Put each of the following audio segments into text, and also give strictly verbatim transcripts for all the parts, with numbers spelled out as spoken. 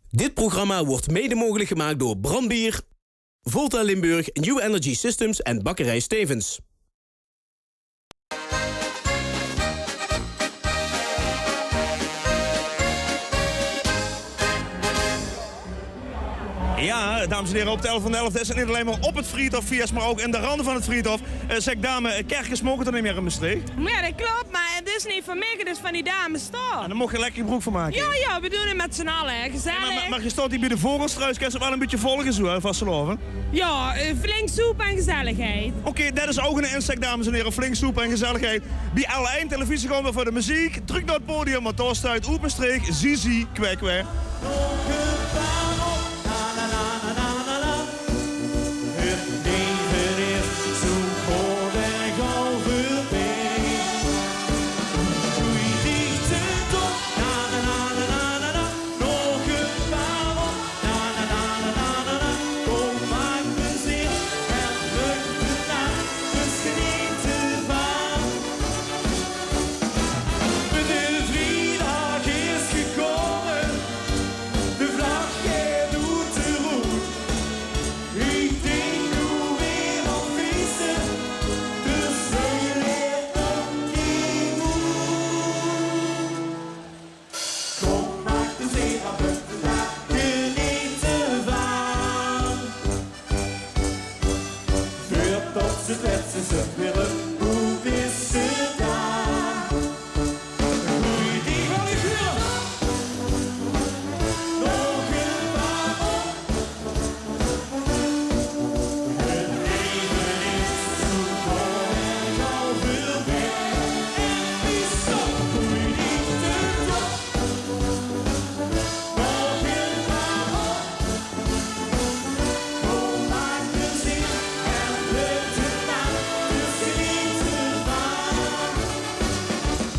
Dit programma wordt mede mogelijk gemaakt door Brand Bier, Volta Limburg, New Energy Systems en Bakkerij Stevens. Ja, dames en heren, op de elf van de elfde is het niet alleen maar op het Vriethof feest, maar ook in de randen van het Vriethof. Eh, zeg dame, eh, kerkes mogen toch niet meer in Maastricht? Ja, dat klopt, maar het is niet van mij, het is van die dames toch? En dan mocht je lekker gebruik van maken. Ja, ja, we doen het met z'n allen, hè. Gezellig. Ja, maar, maar je staat hier bij de Vogelstruis, kan je wel een beetje volgen zo, hè, vastelaovend? Ja, eh, flink soep en gezelligheid. Oké, dat is ook een insteek, dames en heren. Flink soep en gezelligheid. Bij L1 televisie gaan we voor de muziek. Terug naar het podium, want daar staat oet Maastricht Zizi Kwekwe. De vlag geit oet de roet. Ich dink noe weer op fietse, dus veuj leef nog neet moe. Kom, maak plezeer, want vandaag geniete van. Veurtot ze kletse, ze weer op, hoe is ze dan?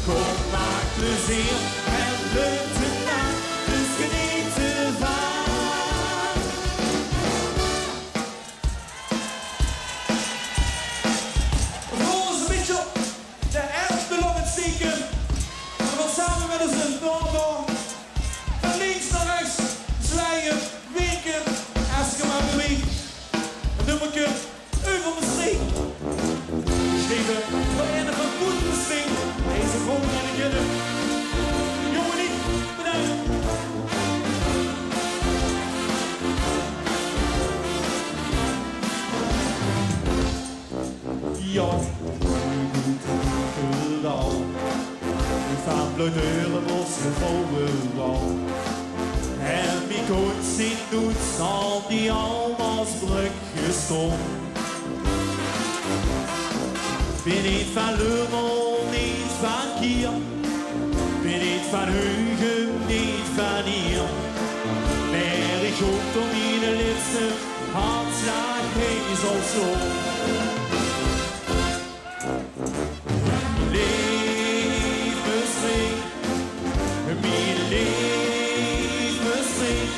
Kom, maak plezeer en leuk de nacht, dus geniet ervan. Volgens Mitchell, de elfde loopt het stiekem. En we gaan samen met ons een doordoor. Van links naar rechts, zwaaien, winken, als je maar beweegt. Een nummerke euver Maastricht. Geschreven door Erne van Poet Maastricht. Deze vrouw die we kennen. Jongen niet, bedankt. Ja, Guldaal. Van Bleudeurenbos gevouwen wal. En wie kóns in Duitsland die Almasbrück gestónd. Bin neet van Lummel, neet van Kier. Bin neet van Heugem, neet van Ier. Mer ich hoop tot miene lètste hartslag heen zal slon. Leef Mestreech, mien leef Mestreech.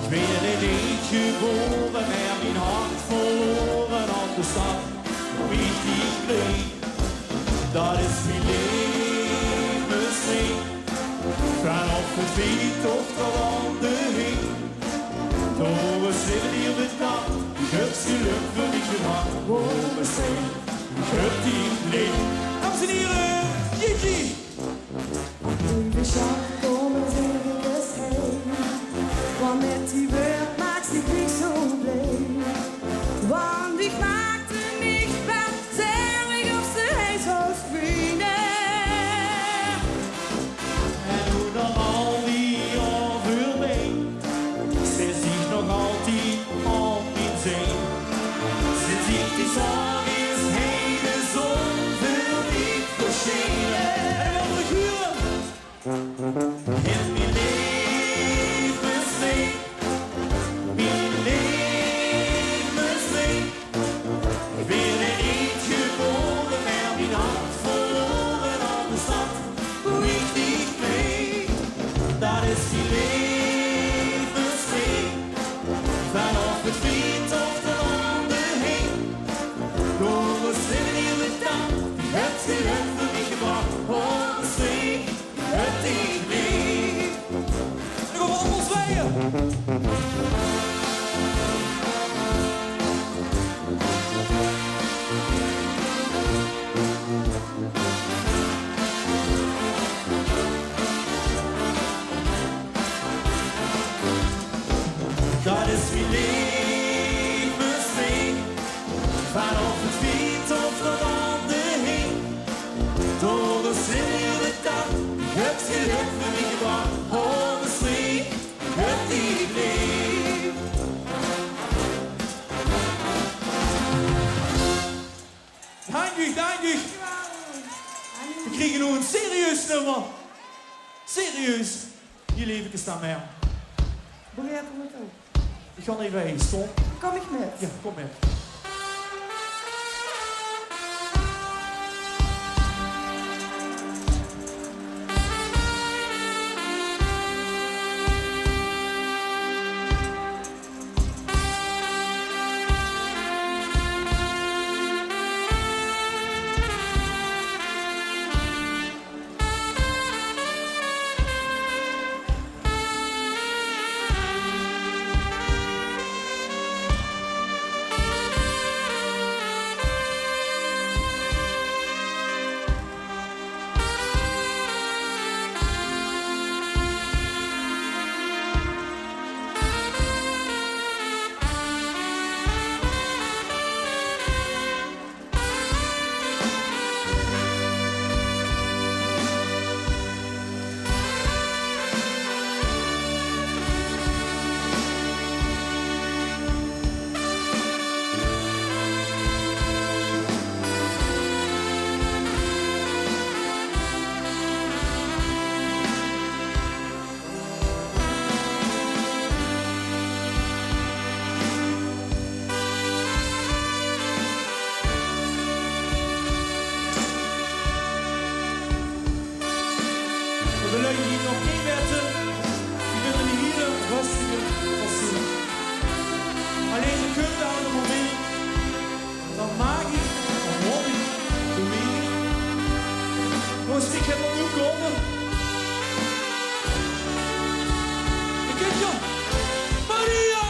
Ich bin in Leed gebore, mer mien hart verlore aan de stad, wo ich dich kreeg. Dat is mien leef Mestreech. Vanaaf het Vriethof tot aan de Hing. Door is leef hie bedankt, ich höb gelök veur dich gemaak. Wo is leef? Ich höb dich leef. Dames en heren, Gigi! Lieve schat, kom eens even heen. Want met die wäörd maaks dich mich zo blee. Want ich maakde mich waal zörg of se hie zous wene. En noe nao al die jaor veurbie, zit ich nog altied op mien zeen. Sinds ich dich zaog is hie de zon veur mich versjene. En wat ein geur! Mien leef Mestreech, mien leef Mestreech. Ich bin in Leed gebore, mer mien hart verlore aan de stad, wo ich dich kreeg. Dat is mien leef Mestreech. Vanaaf het Vriethof tot aan de Hing. Door is leef hie bedankt, dich höbs gelök veur mich gebrach. Oh, Mestreech, ich höb dich leef. En dan gaon we allemaol zwaaie. Dat is mien levensweg. Vanaaf 't fiet of de wandering. Door de zilvere tak, het geluk veur mich gebrach. Honderd streek, het die ik leef. Dank u, dank u. We kriege noe ein serieus nummer. Serieus. Hie leef ich staan mee. Begeert er mit op? Ich gaon effe hie staon. Kom ich mit? Ja, kom mit. Veur de lui die 't nog neet weite, ich bön eine hiele rustige persoon. Allein de kunt aan 't moment Dan maag ich, dan mót ich bewege. Jóng, ich höb 't noe gevoonde. Ich höb 't. Maria!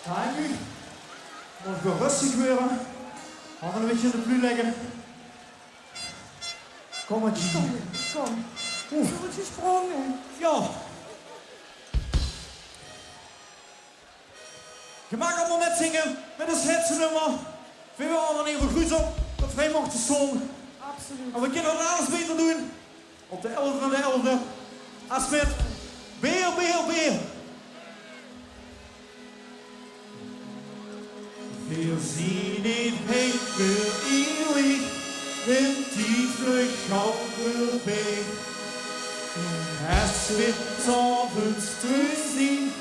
Dank u. Mót ich weer rustig waere. Hauw 'm ein bietje in de plui lègke. Kom mer, Jeannie. Kom, kom. Oeh. Zo is 't gesprónge. Ja. Geer maag allemaol mitzinge mit ós hitsnummer. Veer waere d'r in ieder geval good op det veer hie mochte staon. Absoluut. En veer kinne 't alles baeter doon. Op de elfde van de elfde. As mit Beer, beer, beer. Veer zien neet hei veur iewig, de tied vluug gauw veurbij. En es veer 's aoves thoes zien,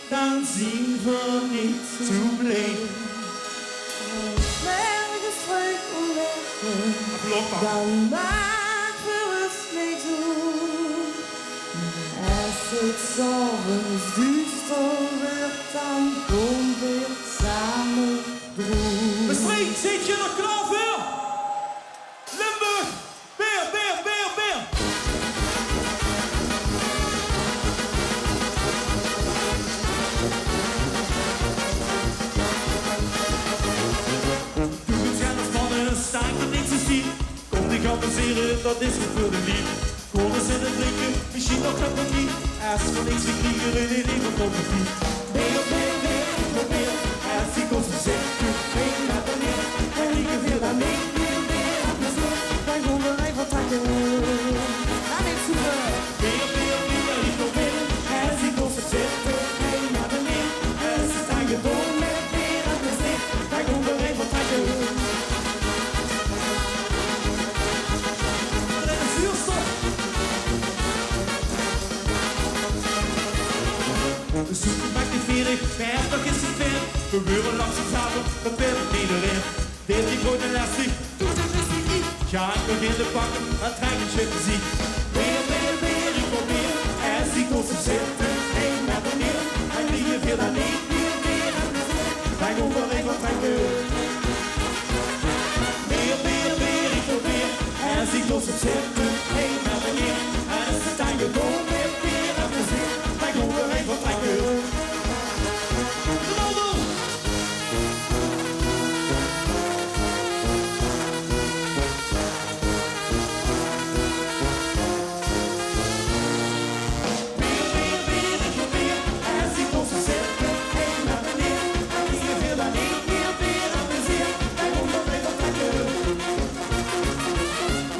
dan zien veer neet zoe blij. As 's morges vreug opstaon, dan maak veer us niks oet. Es 't 's aoves duuster weurt, dan gaon veer same droeme. Mestreech, zeet geer d'r klaor veur? Limburg, beer, beer, beer, beer! Doe bös zelfs manne, staon d'r niks te zien. Kóm dich amusere, dat is good veur de lief. Kóm ins zitte drinke, mesjien nog get te kiek. Es veer niks te kriege, in ein lever kómme kiek. Beer, beer, beer, ich wil beer. Es ich op de zit, hei mit de neer. En ich wil dan neet mier beer op de zit. Dan gaon veer effe trekke. Dat is super. Beer, beer, beer, ich wil beer. Es ich op de zit, hei mit de neer. Es 't dan gedaon mit beer op de zit, dan gaon veer effe trekke. Zuurstof. De zoek maak dich veerdig, veertig is 't waerd. Veer weure langzaam zater, dat weurt neet mier. Veertig groeët en lestig, doe de rustig neet. Gaon ich de bille pakke, dan trèk ich 't ziek. Beer, beer, beer, ich wil beer. Es ich op de zit, hei mit de neer. En ich wil dan neet mier beer op de zit. Dan gaon veer effe trekke. Beer, beer, beer, ich wil beer. Es ich op de zit, hei mit de neer. En es 't dan gedaon mit beer op de zit, dan gaon veer effe trekke. Knallen! Beer, beer, beer, ich wil beer. Es ich op de zit, hei mit de neer. En es 't dan gedaon mit beer op de zit, dan gaon veer effe trekke.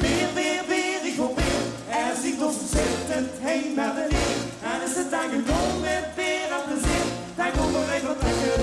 Beer, beer, beer, ich wil beer. Es ich op de zit, hei mit de neer. En es 't dan gedaon mit beer op de zit, dan gaon veer effe trekke.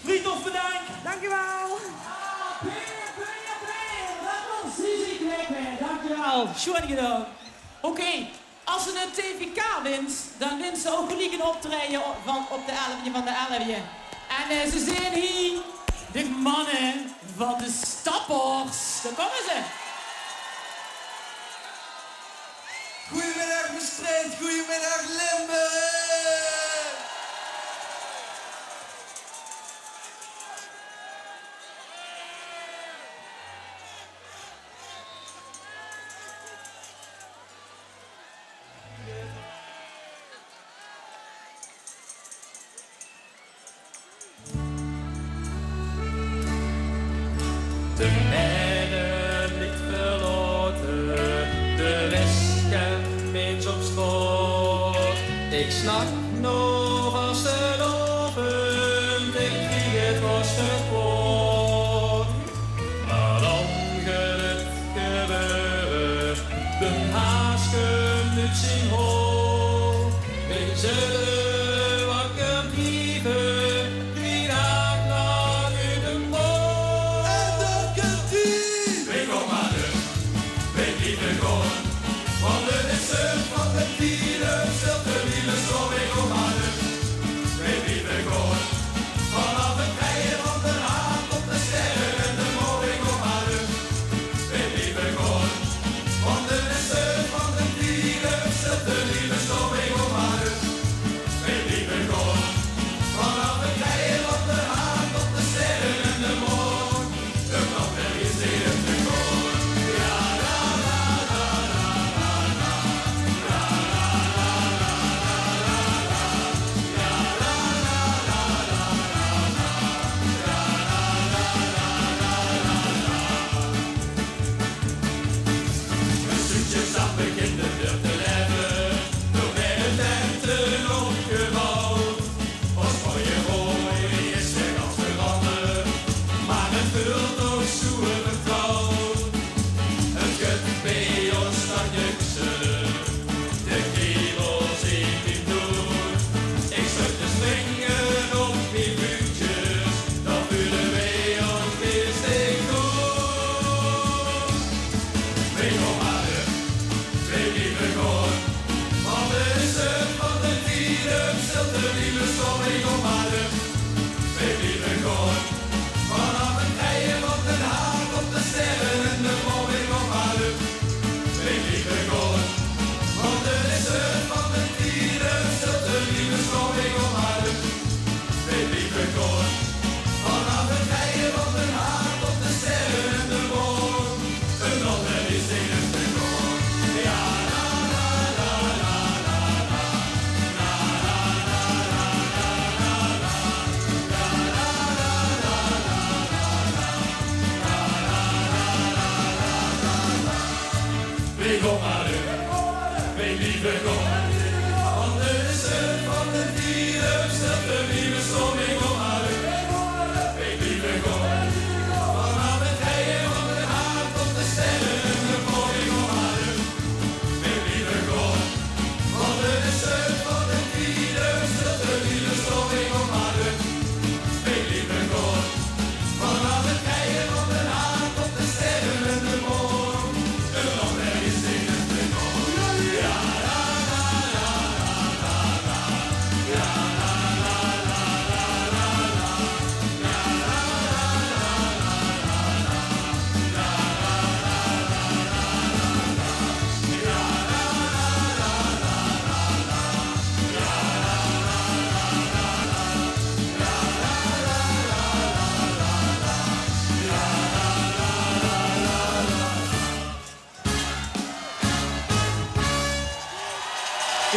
Vriend, bedank. Dank u wel. Dankjewel. Sjoen gedaon. Oké, es ze 't T V K wint, dan wint ze ouch geliek ein optraeje van, op de elfde van de elfde. En, eh, ze zeen hie de manne van de Stappers. Dao kómme ze. Goeiemiddag Mestreech, goeiemiddag Limburg. De mijne ligt verlaten, de rest kent mins op straat. Ik snap nog als de lovend, ik kreeg het was het woord. Maar dan gelukkig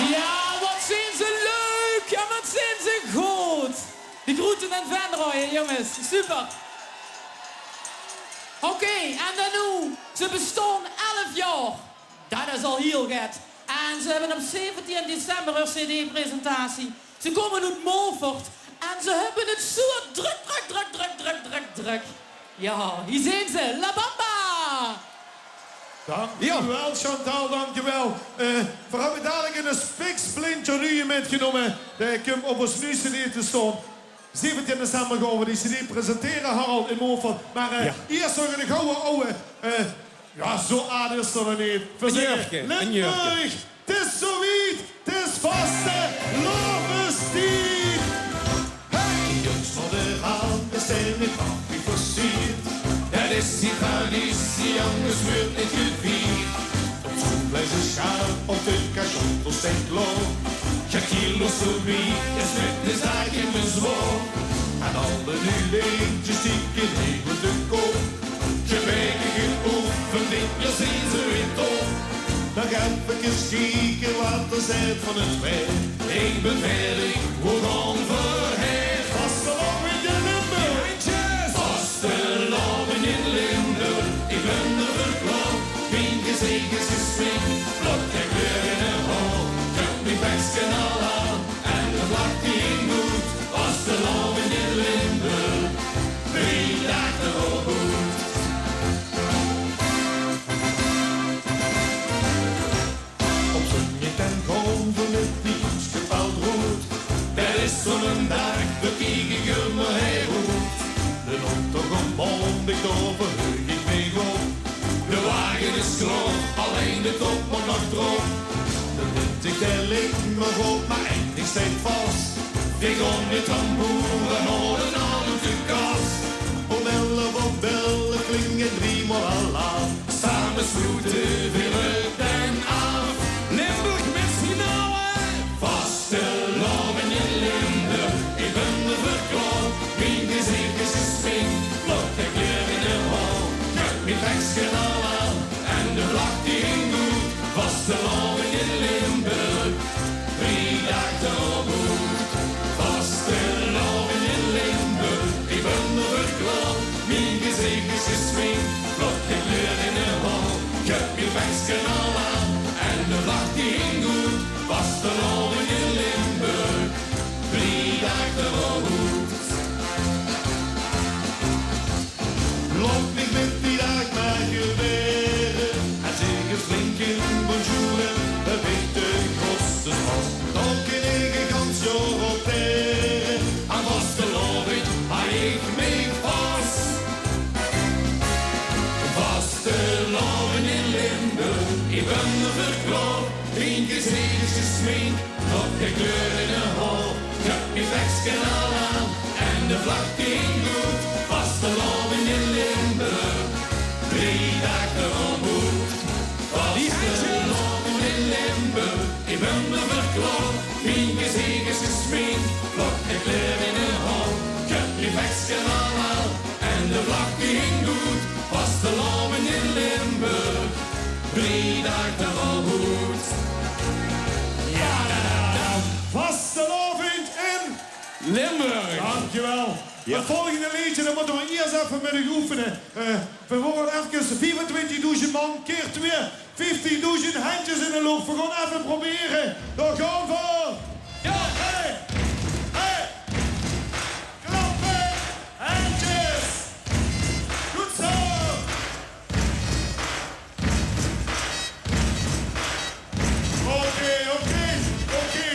Ja, wat zeen ze leuk! Ja, wat zeen ze good! De Groeten en Venrooy, jonges. Super. Oké, en dan noe. Ze bestaon elf jaor. Dat is al hiel get. En ze höbbe op zeventien december häör cd-presentatie. Ze kómme oet Moolfert. En ze höbbe 't zoe drök, drök, drök. Ja, hie zeen ze. La Bamba! Dankjewel, Chantal, dankjewel. Eh, veer höbbe dalik 'ne spiksplintjer nuuje mitgenómme. Dae kump op ós nuujste cd te staon. Zeventien december gaon veer die cd presentere, Harold, in Moolfert. Mer, eh, iers nog 'ne gouwe ouwe, eh, ja, zoe aad is 'r nog neet. Veer zègke: Limburg, 't is zoe wied, 't is vastelaovestied. Hey! Jóng, veur de raam is 'n grappig versierd. Dat is die traditie, angers wuurt neet gevierd. Op zoe'n fleske sjaap op de kachel steit klaor. Jao, kilo's veurbie is mit de zaak in mien zwaor. En alle nuuj leedjes die kinne neet oet de kop. Gebaeke geoefend, dit jaor zeen ze weer top. Nog efkes kieke wat 'r zaet van 't waer. Ich bön veerdig, veer gaon verhaer. Vastelaovend in Limburg. Vastelaovend in Limburg, ich bön d'r veur klaor. Mien gezich is gesmink, vlot en kleur in de haor. Ich höb mien pekske al aan en de vlag die hingk oet. Vastelaovend in Limburg, drie daag d'rop oet. Op zóndig dan gaon v'r mit die koets gepeld roet. Dat is zoe'n daag, dao kiek ich ummer nao oet. D'n optoch op maondig, dao verheug ich mich op. De wage is klaor, allein de top mót nog d'rop. De windj dae ligk mer good, mer ein dink steit vas. Veer gaon mit tamboere haole aan oet de kas. Óm elf oor belle, klinge driemaol alarm. Same sloete veer 't dan aaf. Limburg mit z'n alle. Vastelaovend in Limburg, ich bön d'r veur klaor. Mien gezich is gesmink, vlot en kleur in de haor. Ich höb mien pekske al aan en de vlag die hingk oet. Vastelaovend in Limburg, drie daag d'rop oet. Vastelaovend in Limburg, ich bön d'r veur klaor. Mien gezich is gesmink, vlot en kleur in de haor. Ich höb mien pekske al aan en de vlag die hingk oet. Vastelaovend in Limburg, drie daag d'rop oet. Laot mich mit die daag mer gewaere. En zègk ins flink bonjour en e bietje groetes vas. Dan kin ich e gans jaor op taere. Aan vastelaovend haaj ich mich vas. Vastelaovend in Limburg, ich bön d'r veur klaor. Mien gezich is gesmink, vlot en kleur in de haor. Ich höb mien pekske al aan en de vlag die hingk oet. Vastelaovend in Limburg, drie daag d'rop oet. Vastelaovend in Limburg, ich bön d'r veur klaor. Mien gezich is gesmink, vlot en kleur in de haor. Ich höb mien pekske al aan en de vlag die hingk oet. Vastelaovend in Limburg, drie daag d'rop oet. Ja, vastelaovend in Limburg. Dankjewel. Ja. 't Volgende leedje, dat mótte v'r iers effe mit uch oefene. Eh, v'r gaon efkes viefentwintigdoezend man keer twee. Vieftiendoezend hendjes in de loch. Veer goon effe probere. Dao goon veer. Jao. Hey. Hey. Klappe. Hendjes. Good zo. Oké, oké, oké,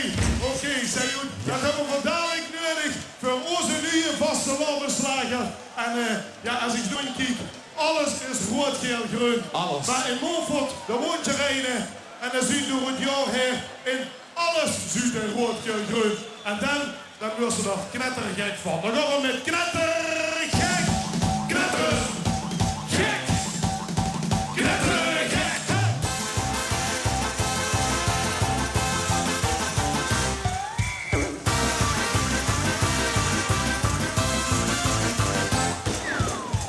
oké. Zèt good. Dat höbbe veer dalik nudig veur ózze nuje vastelaovesslager. En, eh, jao, es ich noe kiek, alles is roead, gael, greun. Alles. Mer in Moorfort, dao woont d'r eine. En dae zuut door 't jaor haer in alles zuut hae roead, gael, greun. En dan, dan wuuers se d'r knettergek van. Dan gaon veer mit knettergek. Knettergek. Knettergek.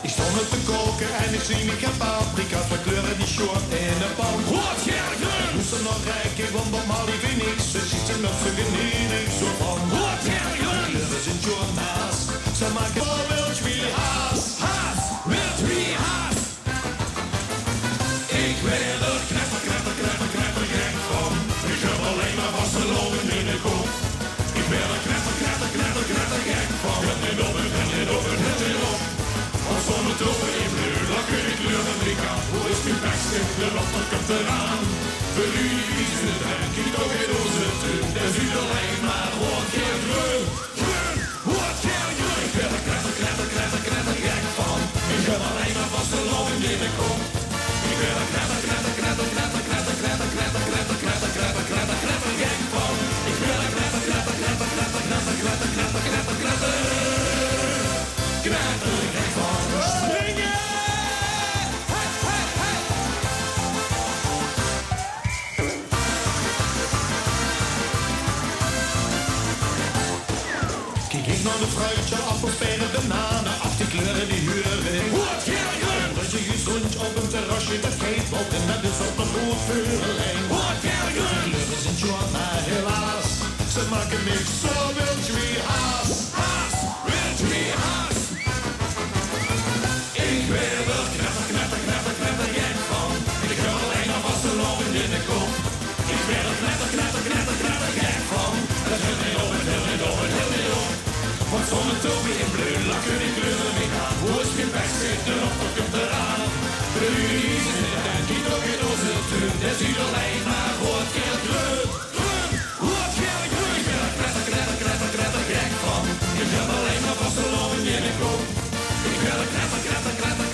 Ich stóng 't te kaoke en ich zeen, ich höb paprika's van kleure die sjoon in de pan. Roead, gael, greun. Mós se nog reike, want Bob Marley vin ich, ze ziet ze nog zo genetisch zo van. Roead, gael, greun. Kleure zeen sjoon haas, ze make zo wild wie haas. Haas, wild wie haas. Ich waer d'r knetter, knetter, knetter, knettergek van. Ich höb allein mer vastelaovend in de kop. Ich waer d'r knetter, knetter, knetter, knettergek van. Hilt neet op, hilt neet op, hilt neet op. Van zónnetupe in Bleu, lakke die kleure mekaar. Wo is mien pekske? De dokter kump d'raan. Veur uch die wieze, dink ich toch in ózze tuun. D'r zuut allein mer roead, gael, greun. Greun, roead, gael, greun. Ich waer d'r knetter, knetter, knetter, knettergek van. Ich höb allein mer vastelaovend in de kop. Ich waer d'r knetter, knetter, knetter, knettergek van. Ich waer d'r knetter, knetter, knetter, knettergek van. Springe! Hey, hey, hey! Kiek ich nao de fruitsje, appels, pere, benane, ach, die kleure die huur ich. Roead, gael, greun. Röstig gezóndj op ein terrasje, dat geit waal, en dat is ouch nog good veur allein. Roead, gael, greun. Die kleure zeen sjoon, mer helaas, ze make mich zo wild wie haas. Haas, wild wie haas. Ich waer d'r knetter, knetter, knetter, knettergek van. Ich höb allein mer vastelaovend in de kop. Ich waer d'r knetter, knetter, knetter, knettergek van. 't Hilt neet op, 't hilt neet op, 't hilt neet op. Van zónnetupe in Bleu, lakke die kleure mekaar. Wo is mien pekske? De dokter kump d'raan. Veur uch die wieze, dink ich toch in ózze tuun. D'r zuut allein mer roead, gael, greun. Greun, roead, gael, greun. Ich waer d'r knetter, knetter, knetter, knettergek van. Ich höb allein mer vastelaovend in de kop. Ich waer d'r knetter, knetter, knetter,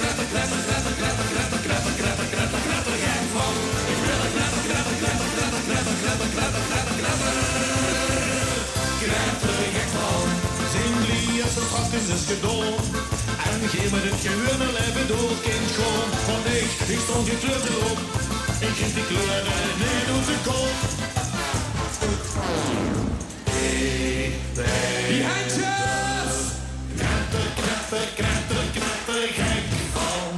knettergek van. Ich waer d'r knetter, knetter, knetter, knettergek van. Zeen blie es 't straks is gedaon. En gaef mich 't gehuur, mien laeve door, kindj, gaon. Want ich, ich stóng gekleurd d'rop. Ich krieg die kleure neet oet de kop. Ich waer d'r knetter, knetter, knetter, knettergek van.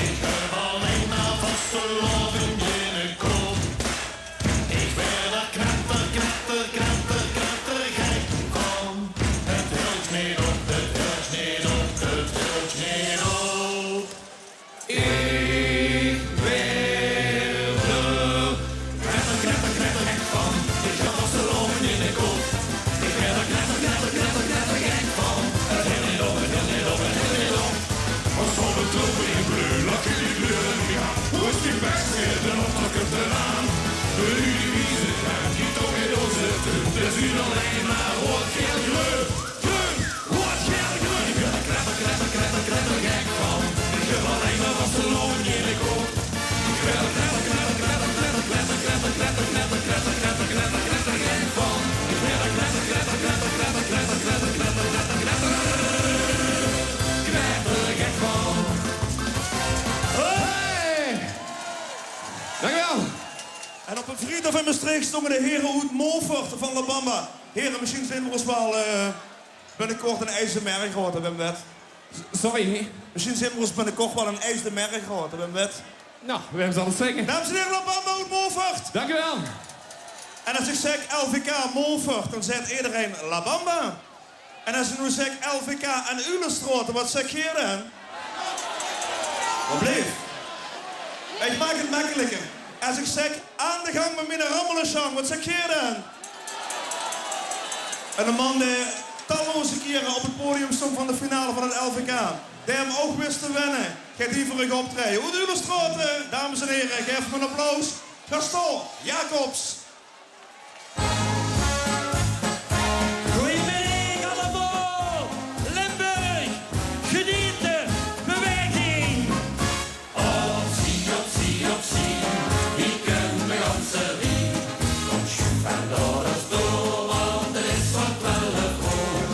Ich höb allein mer vastelaovend in de kop. Ich waer d'r knetter, knetter, knetter, knettergek van. 't Hilt neet op, 't hilt neet op, 't hilt neet op. Ich waer d'r knetter, knetter, knettergek van. Ich höb vastelaovend in de kop. Ich waer d'r knetter, knetter, knetter, knettergek van. 't Hilt neet op, 't hilt neet op, 't hilt neet op. Van zónnetupe in Bleu, lakke die kleure mekaar. Wo is mien pekske? De dokter kump d'raan. Veur uch die wieze, dink ich toch in ózze tuun. D'r zuut allein mer roead, gael, greun. Greun, roead, gael, greun. Ich waer d'r knetter, knetter, knetter, knettergek van. Ich höb allein mer vastelaovend in de kop. Ich waer d'r knetter, knetter, knetter, knettergek van. Ich waer d'r knetter, knetter, knetter, knettergek van. Hey! Dank u wel. En op ein vriedig in Mestreech stónge de here oet Moorfort van La Bamba. Here, mesjiens zeen veer ós waal, eh, binnekort in IJsselmeer gewaore, wem weit. S-, sorry? Mesjiens zeen veer ós binnekort waal in IJsselmeer gewaore, wem weit. Nou, wem zal 't zègke? Dames en here, La Bamba oet Moorfort. Dank u wel. En es ich zègk L V K Moorfort, dan zaet ederein La Bamba. En es ich noe zègk L V K en Ulestraot, waat zègk geer dan? Waat bleef? Ich maak 't mekkeliker. Es ich zèk: "Aan de gang mit miene Rammele, Sjang", waat zèk geer dan? En de man dae talloze kiere op 't podium stóng van de finale van 't L V K, dae 'm ouch wis te winne, geit hie veur uch optraeje. Oet de Ulestraote, dames en here, gaef 'm ein applaus. Gaston Jacobs. Goeiemiddag allemaol. Limburg, geniete, beweging. Opzie, opzie, opzie, hie kump de ganse rie. Kóm, sjoef en laot ós door, want 't is van twelf oor.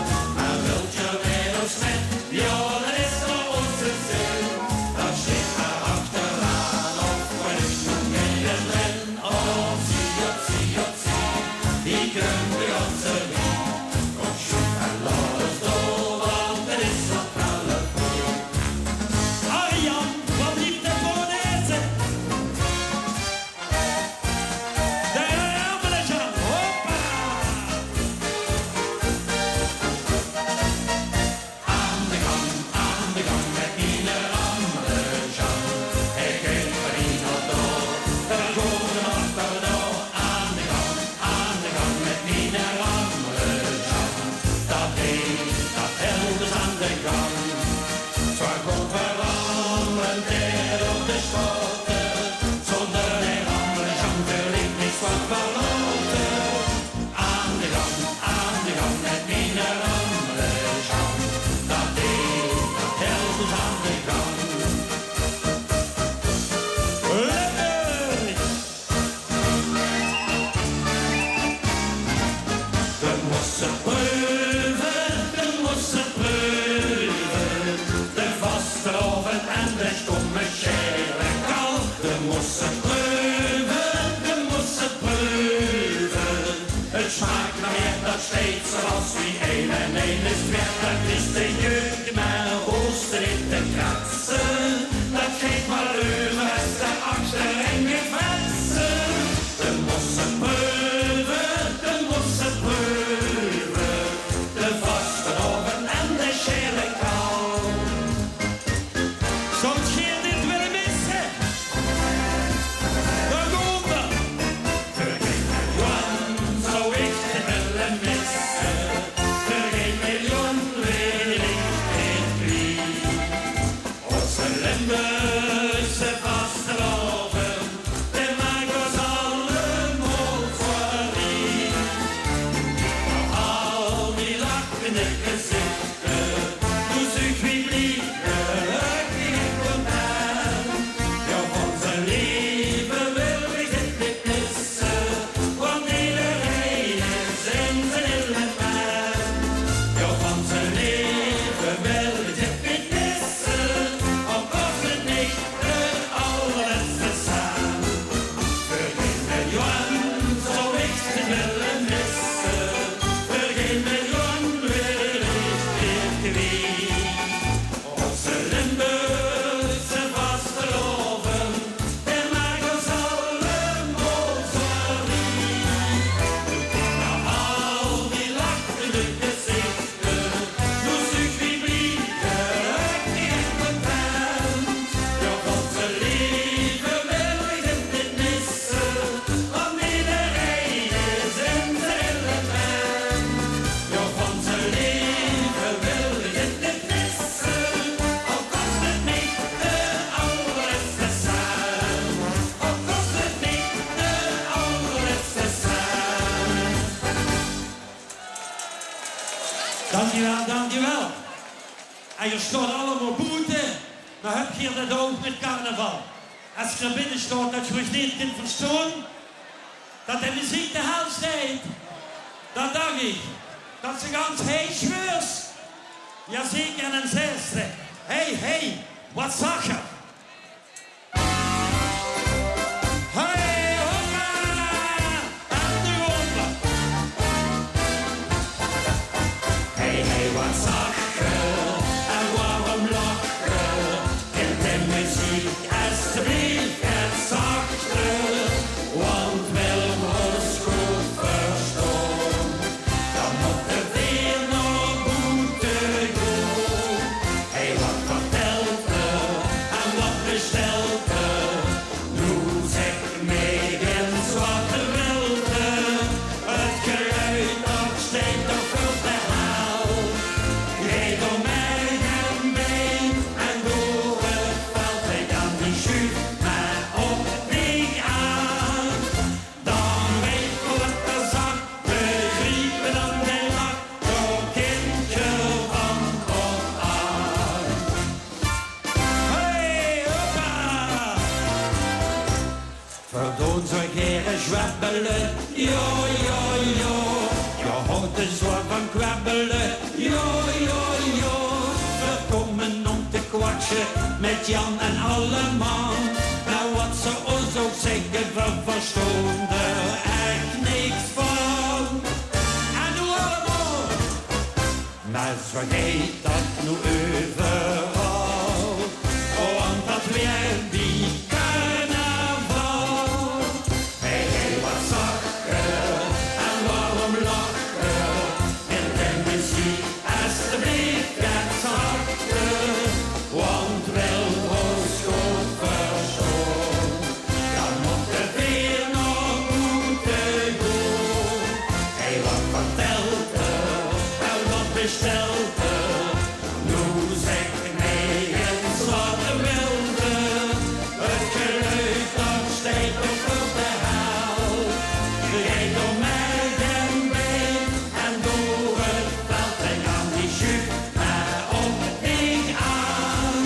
En wilt geer mit ós mit, jao, dan is veur ós 't zin. Dan sjteit mer achteraan of v'r uch nog mit d'r drin. Opzie, opzie, opzie, hie kump de ganse rie. Kóm, sjoef en laot ós door, want 't is al twelf oor. Arjan, waat blief de polonaise? De Rammele, Sjang, hoppa! Aan de gang, aan de gang mit miene Rammele, Sjang. Ich gaon veur die nao door, veur de goje achterdoor. Aan de gang, aan de gang mit miene Rammele, Sjang. Dat deet, dat hilt ós aan de gang. Zwaar kóm v'r rammele door de straote, zónger die Rammele, Sjang, wil ich niks van verlaote. Aan de gang, aan de gang mit miene Rammele, Sjang. Dat deet, dat hilt ós aan de gang. Limburg! V'r móste preuve, v'r móste preuve. De vastelaovend en de sjtómme sjaele kal. V'r móste preuve, v'r móste preuve. 't Sjmaak nao mieë, dat sjteit zoewie ein en ein is twieë. Dat is de jeuk, mer hoofs te neet te kratse. Dat geit waal euver es te achterein geis fratse. V'r móste preuve, v'r móste preuve. De vastelaovend en de sjaele kal. Zólt geer dit wille misse? Dan kómp 'r. Veur gein miljoen zów ich dit wille misse. Veur gein miljoen wil ich dit kwiet. Ózze Limburgse vastelaovend, dae maak ós allemaol verliefd. Nao al die lachende gezichter, noe zuug wie blie, gelökkig en content. Jao, van ze leve wil ich dit neet misse. Want ederein is in zien element. Jao, van ze leve wil ich dit neet misse. Al kós 't mich de allerlètste cent. Veur gein miljoen zów ich dit wille misse. Veur gein miljoen wil ich dit kwiet. Ózze Limburgse vastelaovend, dae maak ós allemaol zoe riek. Nao al die lachende gezichter, noe zuug wie blie, gelökkig en content. Jao, van ze leve wil ich dit neet misse. Want ederein is in zien element. Jao, van ze leve wil ich dit neet misse. Al kós 't mich de allerlètste cent. Al kós 't mich de allerlètste cent. Dank uch waal, dank uch waal. En geer sjtaot allemaol boete, mer höb geer det ouch mit carnaval? Es geer binne sjtaot, det geer uch neet kint verstaon, det de meziek de hel sjteit, dan dach ich det se gans heis waors. Jazeker, en ein zesde. Hey, hey, waat zag geer? Hey, hoppa! En de ronde. Hey, hey, waat zag geer en waorom lach geer? Kint de meziek esjeblief get zachter? Want wil geer ós good verstaon, dan mótte veer nao boete gaon. Hey, waat vertèlt geer en Kwebbele, jao, jao, jao. Jao, houw ze zoe van kwebbele, jao, jao, jao. Veer kómme óm te kwatsje mit Jan en alleman. Mer waat ze ós ouch zègke, veer verstaon d'r ech niks van. En noe allemaol. Mer zoe geit dat noe euveral, want dat waert bie carnaval. Hey, hey, waat zachter en waorom lacher? En de meziek, estebleef, get zachter, want wilt geer ós good verstaon, dan mótte veer nao boete goon. Hey, waat vertèlt 'r en waat bestèlt 'r? Noe zèk neet ins waat 'r wilt. 't Geluid, dat steit op de hel. Geer geit door merg en bein en door 't veld en aan die sjuuf mer op dich aan.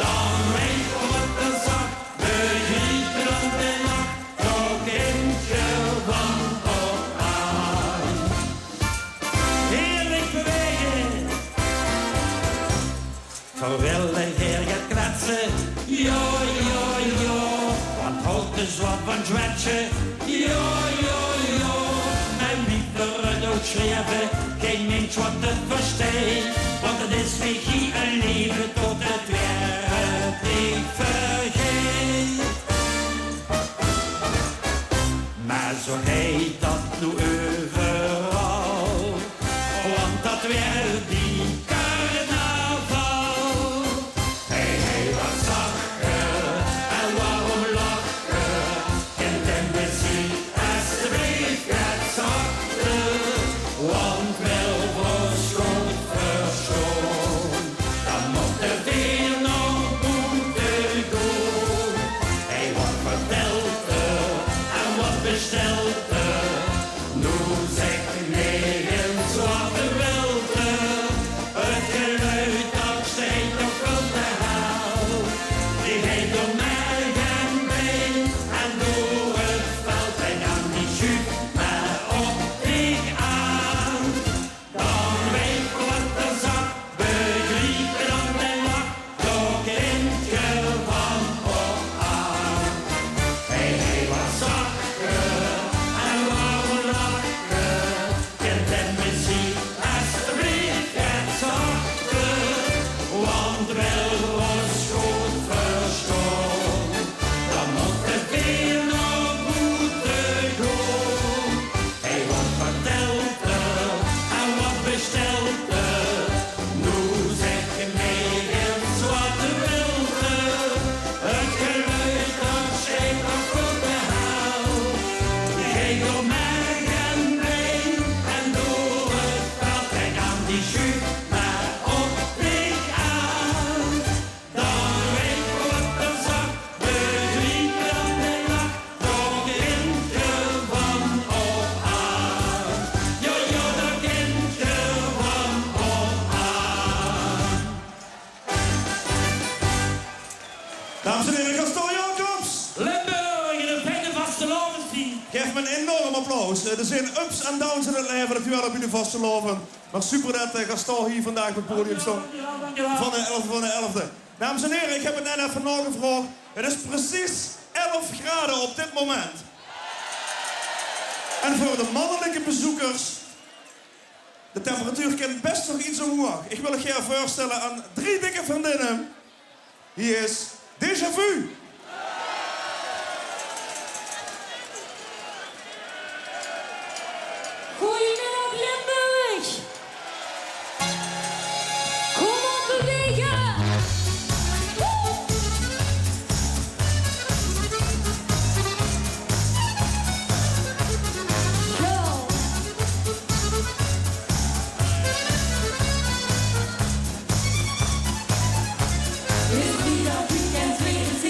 Dan weit geer waat 'r zag, begriep dan de lach, dao kint geer van op aan. Heerlik bewaege. Veer wille hie get kwetse, jao, jao, jao. Want houw ze zoe van zwetse, jao, jao, jao. En wie veer 't ouch sjrieve, gein mins waat 't versteit. Want 't is mich hie ein leve tot 't waere dich vergeit. Mer zoe geit dat noe euveral, want dat waert bie carnaval. Hey, hey, waat zachter en waorom lacher? En de meziek, estebleef, get zachter, want wilt geer ós good verstaon, dan mótte veer nao boete goon. Hey, waat vertèlt 'r en waat bestèlt 'r? Noe zèk neet ins waat 'r wilt. 't Geluid, dat steit op de hel. Geer geit door merg en bein en door 't veld en aan die sjuuf mer op dich aan. Dan weit geer waat 'r zag, begriep dan de lach, dao kint geer van op aan. Hey, hey, waat zachter en waorom lacher? Kint de meziek, estebleef, get zachter, want wilt geer ós good verstaon, dan mótte veer nao boete goon. Hey, waat vertèlt 'r en waat bestèlt 'r? Noe zèk neet ins waat 'r wilt. 't Geluid, dat steit op de hel. Geer geit door merg en bein en door 't veld en aan die sjuuf mer op dich aan. Dan weit geer waat 'r zag, begriep dan de lach, dao kint geer van op aan. Jao, jao, dao kint geer van op aan. Dames en heren, Gaston Jacobs. Limburg in ein fijne vastelaovendstied. Gaef 'm ein enorm applaus. Eh, d'r zeen ups en downs in 't laeve, dat huuert bie de vastelaovend. Mer super dat, eh, Gaston hie vandaag op 't podium stóng. Jao, jao, jao. Van de elfde van de elfde. Dames en heren, ich höb 't net effe naogevraog. 't Is precies elf grade op dit moment. En veur de mannelike bezeukers, de temperatuur kin bès nog get ómhoeg. Ich wil uch gaer veurstelle aan drie dikke vriendinne. Hie is Déjà Vu. Goeiemiddag, Limburg. Kom op, bewege. Woe. Zo. Is wieder weekend, weer is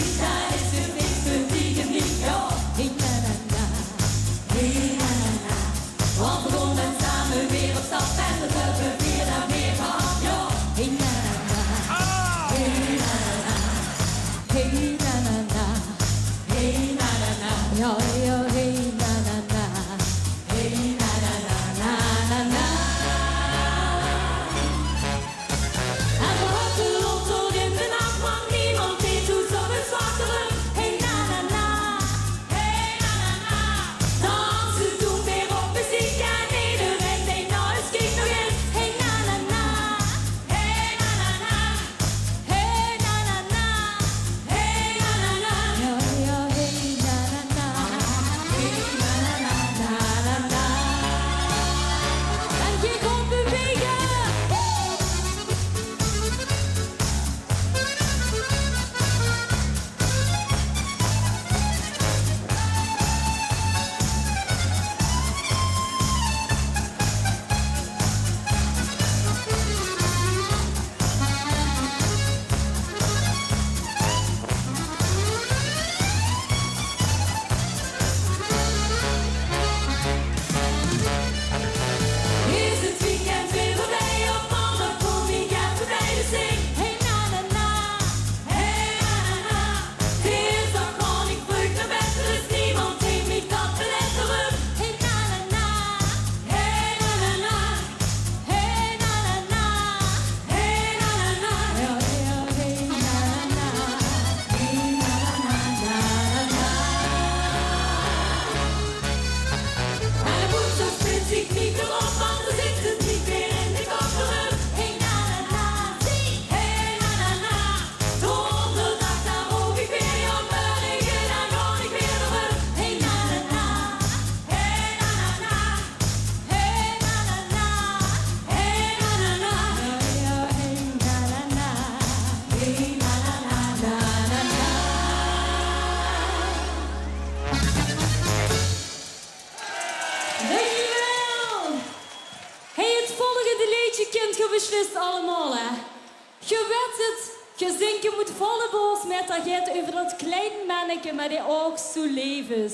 Dat geit euver dat klein menneke, mer die ouch zoe leef is.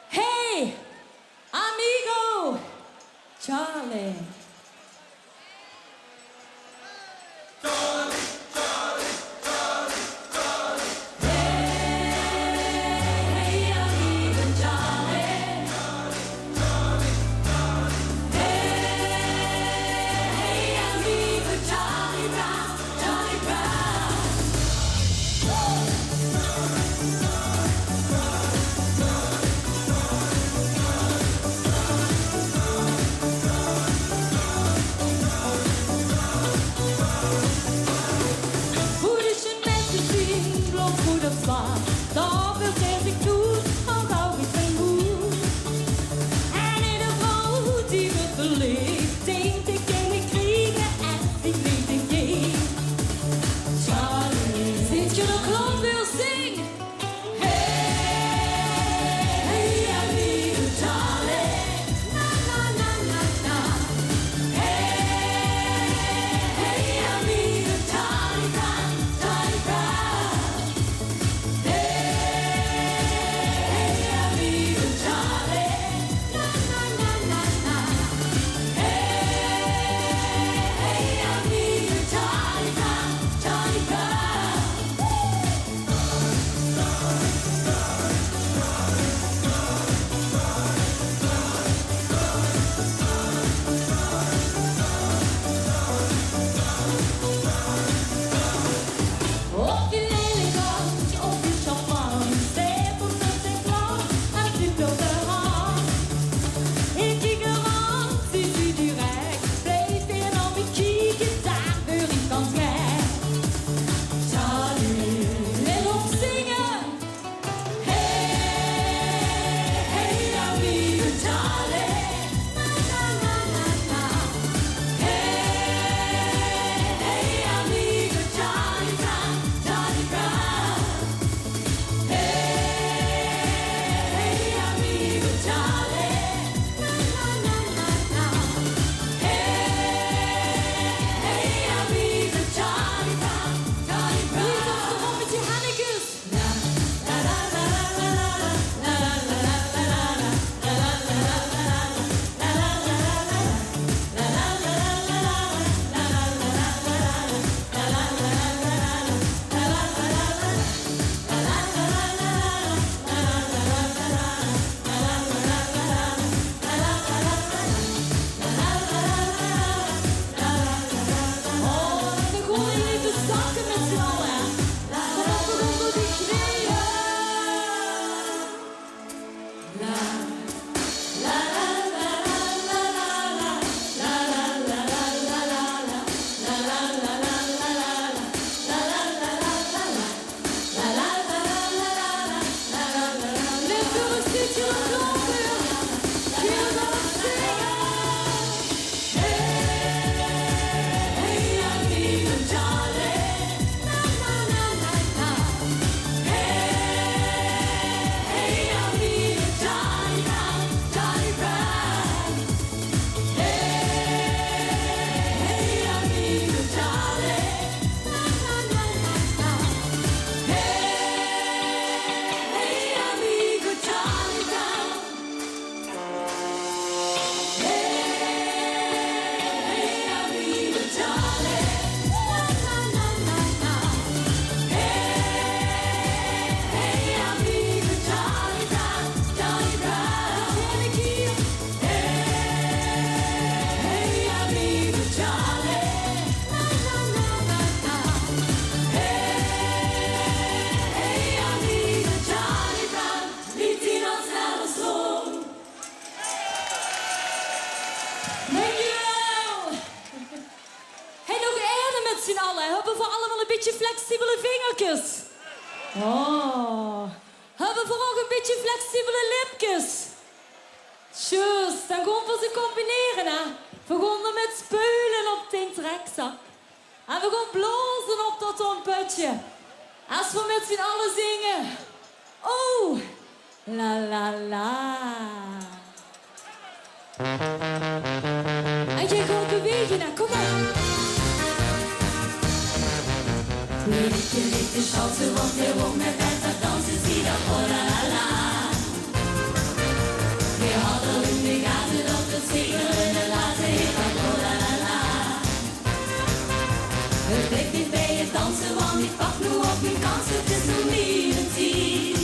Hey, amigo, Charlie. Hoe de sjen mit de tien blond goede vlag, dao vertèl ich toen al gauw mit mien moed. En eder vrouw die wuuert beleef, dink ich, kin ich kriege en die neet in geef. Zit geer d'r klaor veur? Zing! Hey, hey, amigo Charlie. Na, na, na, na, na. Hey, hey, amigo Charlie Brown, Charlie Brown. Hey, hey, amigo Charlie. Na, na, na, na, na. Hey, hey, amigo Charlie Brown, Charlie Brown. Of die lelek gans, of die champagne, stevig tot z'n klant en die blauwe hand. Ich kiek d'r aan, zie, zie direk, blief d'r nao mich kieke, dao weur ich gans gek. Charlie, let op zinge. Hey, hey, amigo Charlie. Na, na, na, na, na. Hey, hey, amigo Charlie Brown, Charlie Brown. Hey, hey, amigo Charlie. Na, na, na, na, na. Hey, hey, amigo Charlie Brown, Charlie Brown. Doe ins gewoon mit die hennekes. Oh, we goeie hiel effe zakke mit z'n alle, hè. Vanaf de grond door die kneeë. Limburg, zit geer d'r klaor veur? Geer gaot zinge. Hey, hey, amigo Charlie. Na, na, na, na, na. Hey, hey, amigo Charlie Brown, Charlie Brown. Hey, hey, amigo Charlie. Na, na, na, na, na. Hey, hey, amigo Charlie Brown. Dankjewel. Hey, nog eine mit z'n alle. Höbbe v'r allemaol e bietje flexibele vingerkes? Oh. Höbbe v'r ouch e bietje flexibele lipkes? Zjus, dan gaon v'r ze combinere, hè. V'r gaon d'r mit speule op d'n trekzak. En v'r gaon blaoze op dat trompetje. Es v'r mit z'n alle zinge. Oh, la, la, la. En geer gaot bewege, hè. Kóm op. Neet geliek de sjans, want hae wou mit Bertha danse, zie dat, oh la la la. Hae had al in de gate dat 't zeker in de late, hae dat, oh la la la. 't Blief neet bie 't danse, want ich pak noe op mien kanse, 't is noe miene tied.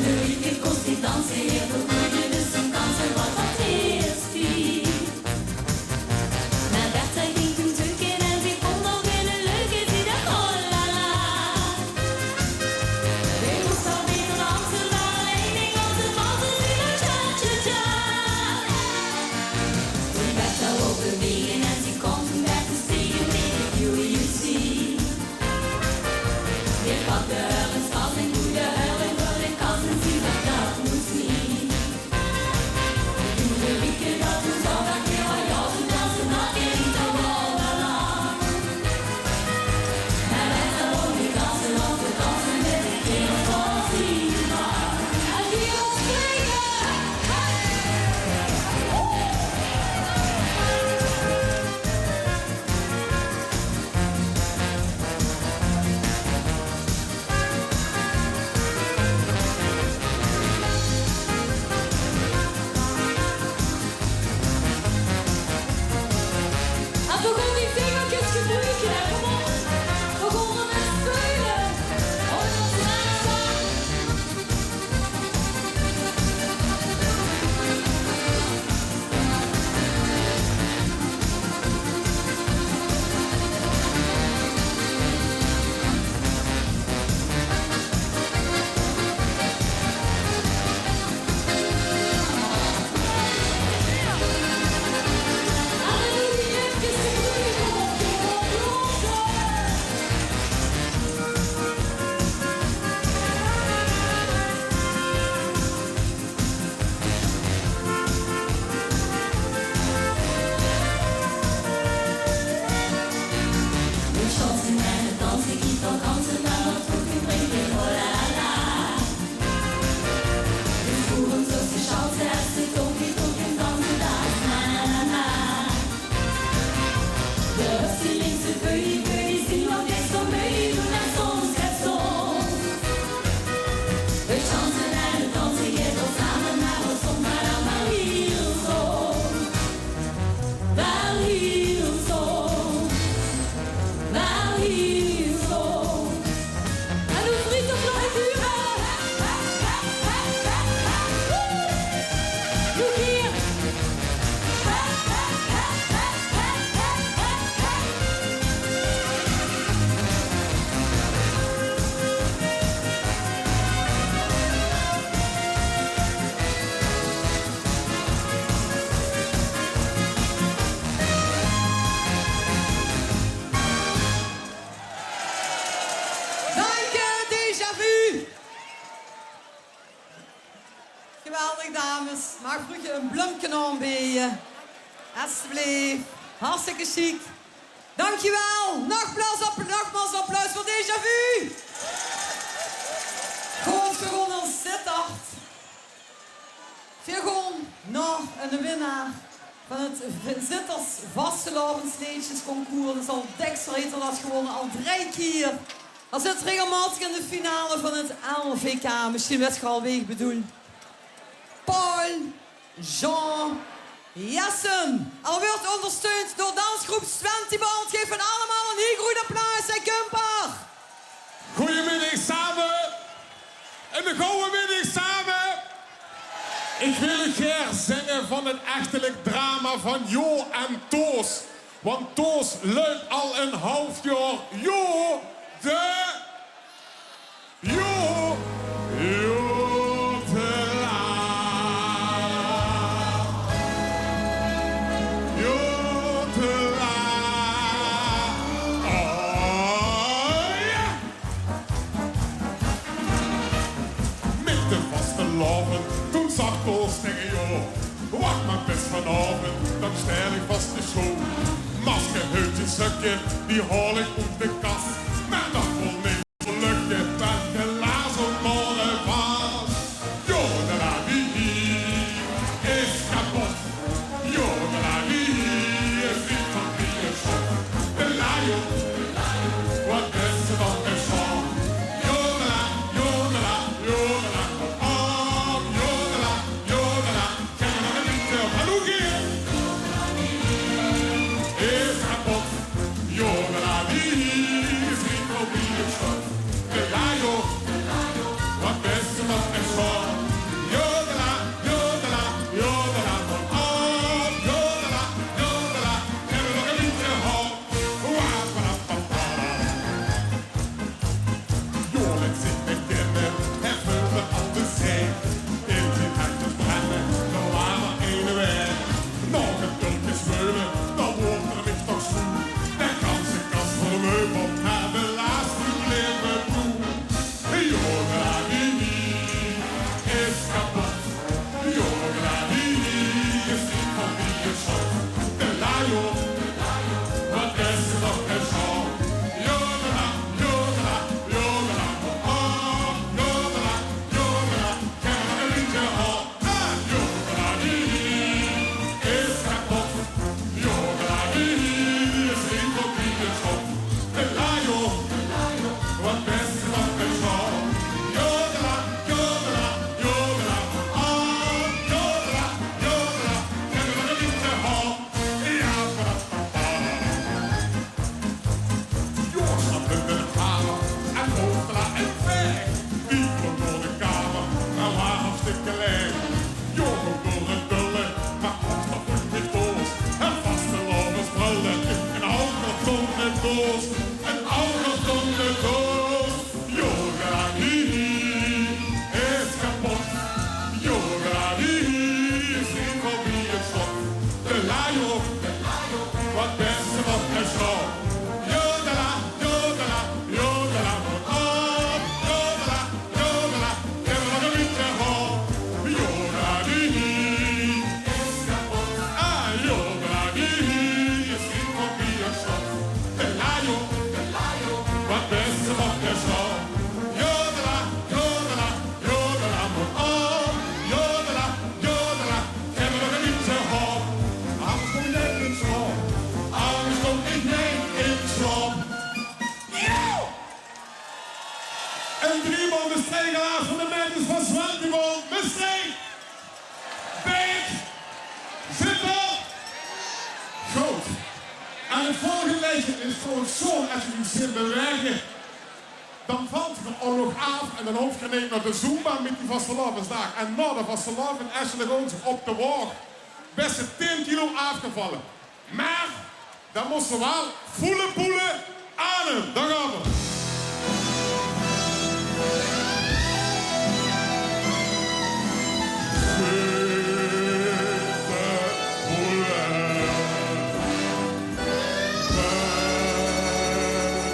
Neet geliek kós ich danse, hae vergoeide dus zien kanse, wat dat hae spiet. Mer Bertha ging toen zeuke en ze vónd nog eine leuke, zie dat, oh la la. Hae mós al beter danse, mer allein dink aan de danse, zie dat, tja, tja, tja. Toen Bertha wou bewege en ze kwaam toen Bertha stege mit de Q U C. Hae pakde häör in tas en duujde häör in de kas en zie dat, dat mós neet. En veer gaon die vingerkes gebroeke, hè. Kom op. Veer gaon d'r mit speule. Hoi, dat is Danke, Déjà Vu. Geweldig, dames. Maag ich uch e blumke aanbeje? Alsjeblieft. Hartstikke chic. Dankjewel. Nogmaals app-, nogmaals applaus veur Déjà Vu. Good, veer gaon nao Zitterd. Veer gaon nao eine winnaar van 't v-, Zitters Vastelaovesleedjesconcours. Dat is al dèks, haet 'r dat gewónne, al drei kier. Hae zit regelmaotig in de finale van 't L V K. Mesjien wèt geer al wae ich bedoel. Paul Jean Jessen. Hae wuuert óngersteund door dansgroep Swentibald. Gaef hun allemaol ein hiel groeat applaus, hè, Kumper. Goojemiddig same. Eine goje middig same. Ich wil gaer zinge van 't echtelik drama van Jo en Toos. Want Toos luit al ein haaf jaor Jo de Jo, jodelaar. Jodelaar. Oh, jao. Mit de vastelaovend, toen zag Toos tege Jo: Wach mer bis vanaovend, dan stèl ich vas de show. Masker, huudje, sökske, die haol ich oet de kas. Mer dat wil neet lök je bent de laatste morgen van. Jodelaar, wie is kapot. Jodelaar, wie is niet van wie is op. De Lion. Ein anger stóng de doos. Jodela hihi is kapot. Jodela hihi is neet veurbie 't slot. De lajo, wat bèste op de sjop. Jodela, jodela, jodela, mót op. Jodela, jodela, kènne v'r nog e bietje hop. Jodela hihi is kapot. Ah, jodela hihi is neet veurbie 't slot. De lajo, wat bèste op de sjop. Jodela, jodela, jodela, mót op. Jodela, jodela, kènne v'r nog e bietje hop. Angers kóm ich neet in sjlaop. Angers kóm ich neet in sjlaop. Jao! En driemaal Mestreech helaas van de Meisjes van Zwantiborg. Mestreech! Zit 'r? Good. En 't volgende leedje is gewoon zo'n, es geer uch zit te bewaege, dan vèlt geer ouch nog aaf en dan hoof geer neet nao de Zumba mit die vastelaovesdaag. En nao de vastelaovend, es geer gewoen op de waog bès tien kilo aafgevalle. Mer dan mós se waal voele poele aan. Dao gaon v'r. Voele poele.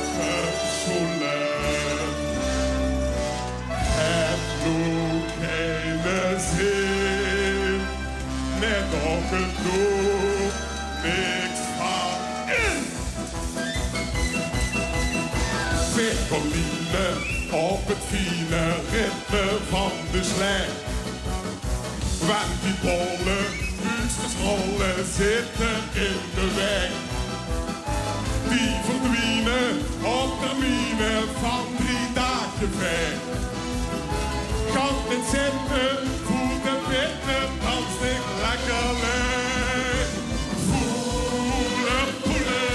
Buite sjoele. Höb noe geine zin. Mer dao kump noe niks van in. Veer kómme op 't fiene ritme van de sjlei. Want die bolle buukskes rolle zitte in de waeg. Die verdwiene op termiene van drie daag geveeg. Gans in zitte, voete bitte, dans dich lekker leeg. Voele poele,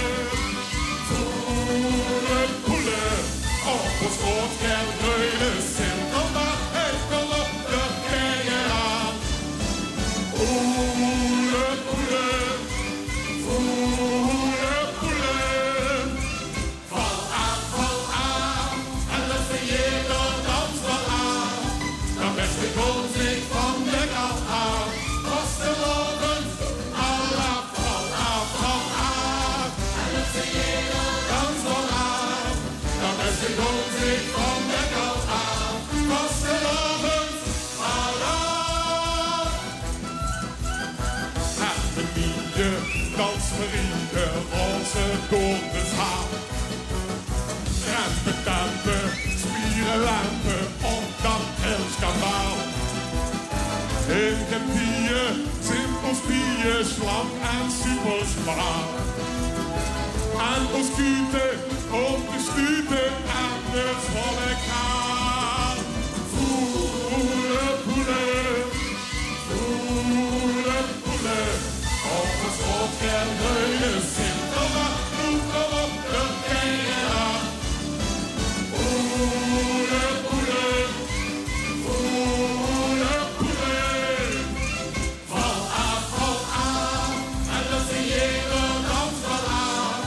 voele poele. Op ós rood-geel-greune Sinterdaag, hey, kóm op, d'r kènne aan. Oele poele, oele poele. Val aaf, val aaf, en laot ze jeder dansbal aaf. Dan bès se gewoon zeet van de kal aaf. Vastelaovend, alaaf, val aaf, val aaf, en laot ze jeder dansbal aaf. Dan bès se gewoon zeet van de kal aaf. Vastelaovend, alaaf. Harmonie, dansmarieke, roze door de zaal. Rempetempet, spierelempe, op dat hel schandaal. In getieë, simpel spieë, slank en super smaal. En ós kute, op de stute, en de zonnekaal. Voele poele. Oele, oele, op ós rood-geel-greune Sinterdaag, noe kóm op, d'r kènne aan. Oele, oele, oele, oele. Val aaf, val aaf, en laot ze jeder dansbal aaf.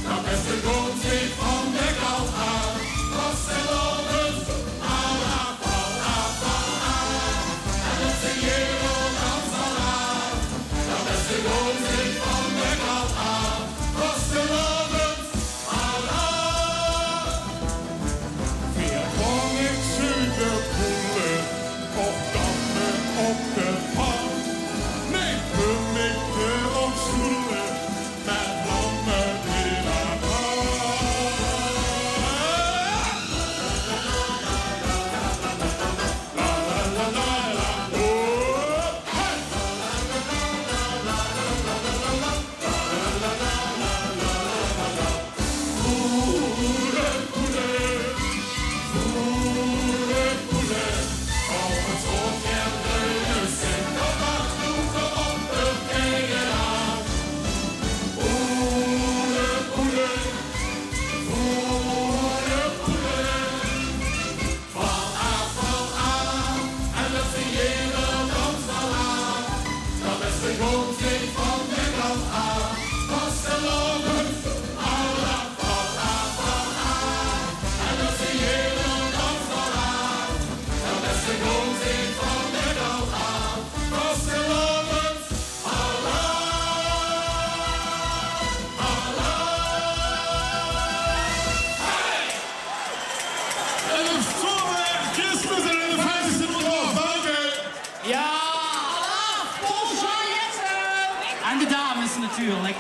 Dan bès se gewoon zeet van de kal aaf. Vastelaovend,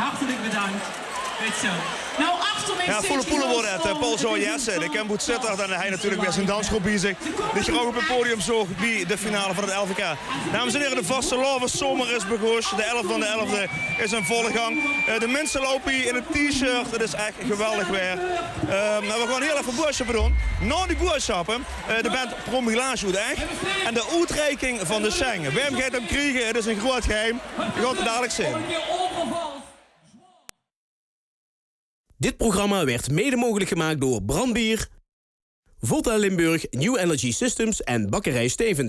Hartelijk bedankt. Goed zo. Nou, achter mij... Ja, volle poele wordt het. Eh, Paul Zoon Jessen, de Kemboet Zittert en hij natuurlijk weer zijn dansgroep bij zich. Die graag op het podium zoog bij de finale van het L V K. Dames en heren, de vastelaoveszomer is begós. De elfde van de elfde is in volle gang. Eh, de minse loupe hie in 't T-shirt. 't Is ech geweldig waer. Eh, mer v'r gaon hiel effe boodsjappe doon. Nao die boodsjappe, eh, de band Promilage oet Ech. En de oetreiking van de Sjeng. Wae 'm geit 'm kriege, 't is e groeat geheim. V'r gaon 't dalik zeen. Dit programma werd mede mogelijk gemaakt door Brand Bier, Volta Limburg, New Energy Systems en Bakkerij Stevens.